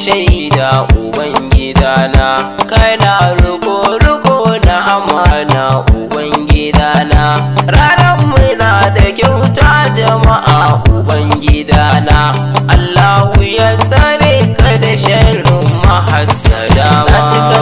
Shaida ubangidana, kana riko riko na amana ubangidana. Ranar muna da kyauta jama'a ubangidana. Allahu ya tsare ka da sharrin mahassada. Na cika.